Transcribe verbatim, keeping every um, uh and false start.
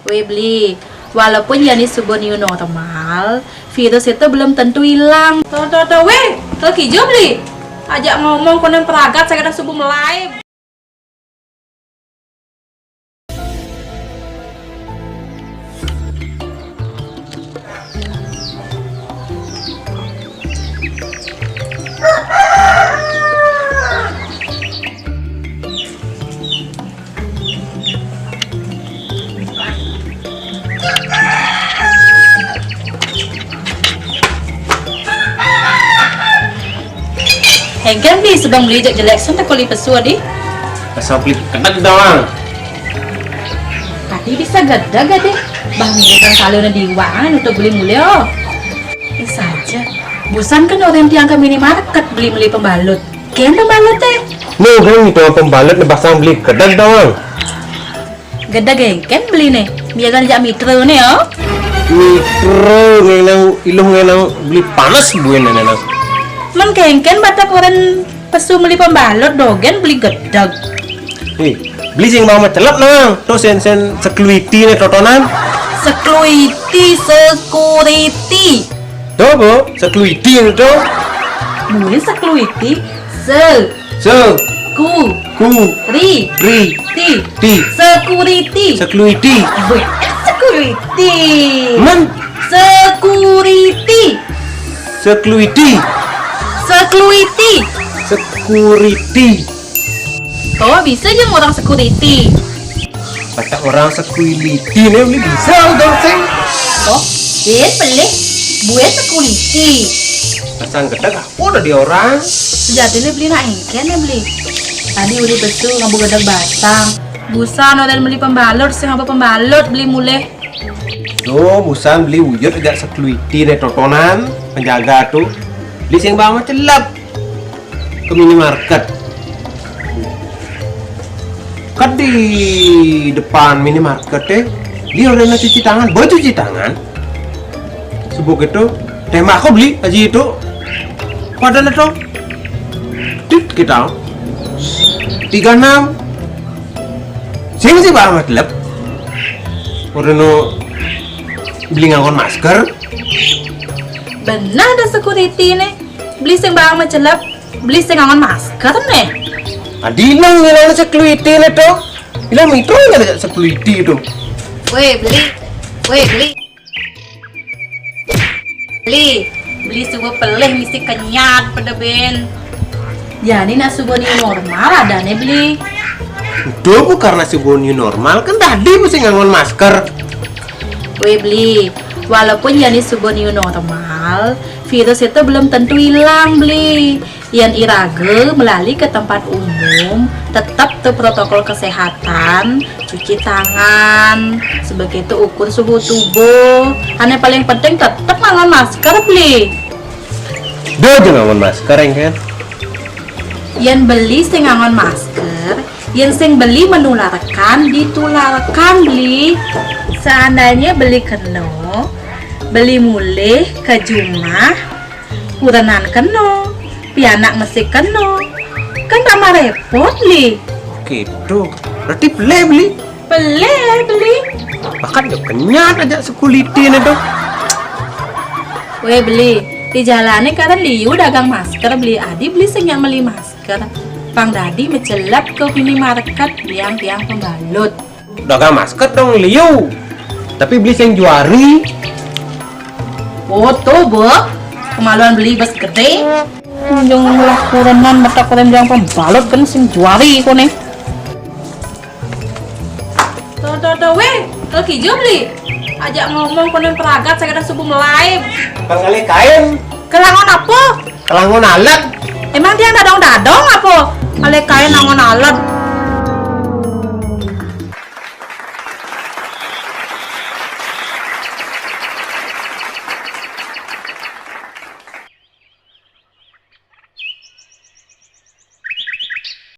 Wéh Beli, walaupun jani suba new normal, virus itu belum tentu hilang. Tuh, tuh, tuh, wéh, tuh kijo Beli. Ajak ngomong konen peragat saya kena subuh mulai. Éngkén Beli, suba Beli jak jelek sen teko beli pesu adi. Asal beli kedeg doang. Tadi bisa gedeg adi. Bah, minggu kan kali udah diwangan untuk beli mulai, oh. Bisa aja. Busan kan orang tiang ke minimarket beli-beli pembalut. Kén pembalut téh? Nuh, kan itu pembalut nih pasang beli gedeg doang. Gedeg éngkén Beli né. Mia kan jak mitra né ya. Mitra ngenang iluh ngenang beli panas buin ngenang. Men kéngkén batak orang pesu beli pembalut dogén beli gedeg. Hei, beli sing mau mecelep nang. Tuh sen sen security né totonan. Security, security. Tuh, Bu, security itu. Buin security, se. Se. Ku. Ku. Ri. Ri. Ti. Ti. Security. Security. Buin security. Men. Security. Security. Security. Security. Oh, bisa aja orang security. Batak orang security né, Beli bisa udah sing. Oh, dia pelih. Buat security. Pasang gedeg apa udah di orang? Sejatinya Beli nak éngkén ya Beli. Tadi udah betul ngabu gedeg batang. Busan orang beli pembalut, sing ngabu pembalut beli mulai. Tuh, busan Beli uyut ajak security né totonan, penjaga tuh. Beli sing bawa celep ke minimarket. Kan di depan minimarket téh, dia udah cuci tangan, baru cuci tangan. Subuh itu, tembak aku Beli, aja itu. Pada neto. Dit kita. Tiga enam. Sing sih banget lep. Udah nu Beli nganggon masker. Benar ada security nih. Beli sing bawang mecelep, Beli sing nganggon masker nih. Adi nang ngilang security nih tuh. Ilang mitro nggak ada security tuh. Wéh, Beli. Wéh, Beli. Beli, Beli suba pelih mesti kenyat pada ben. Jani nak suba new normal adané Beli. Udah bu, karena suba new normal kan tadi mesti nganggon masker. Wéh Beli, walaupun jani suba new normal, virus itu belum tentu hilang Beli. Yén iraga melali ke tempat umum, tetep tuh protokol kesehatan, cuci tangan, sebegitu ukur suhu tubuh. Ané paling penting tetep nganggon masker Beli. Dia aja nganggon masker, éngkén. Yén Beli sing nganggon masker, yén sing Beli menularkan, ditularkan Beli. Seandainya Beli kena, Beli mulih ke jumah, kurenan kena, pianak mesti kena. Kan tambah repot Beli. Gitu. Berarti pelih Beli. Pelih Beli. Bahkan ya kenyat aja security nih tuh. Wéh Beli, di jalané karena liu dagang masker Beli, adi Beli sing nyak meli masker. Pang dadi mecelep ke minimarket liang tiang pembalut. Dagang masker dong liu. Tapi Beli sing juari. Oh tuh bu, kemaluan Beli bes gedé. Ujung lah kurenan mata kuren yang pembalut kan sing juari koné. Tuh, tuh, tuh, wéh, tuh kijo Beli. Ajak ngomong koné peragat saya kena subuh melai. Bang kali kain. Kelangon apa? Kelangon alat. Emang dia dadong-dadong apa? Kali kain langon alat.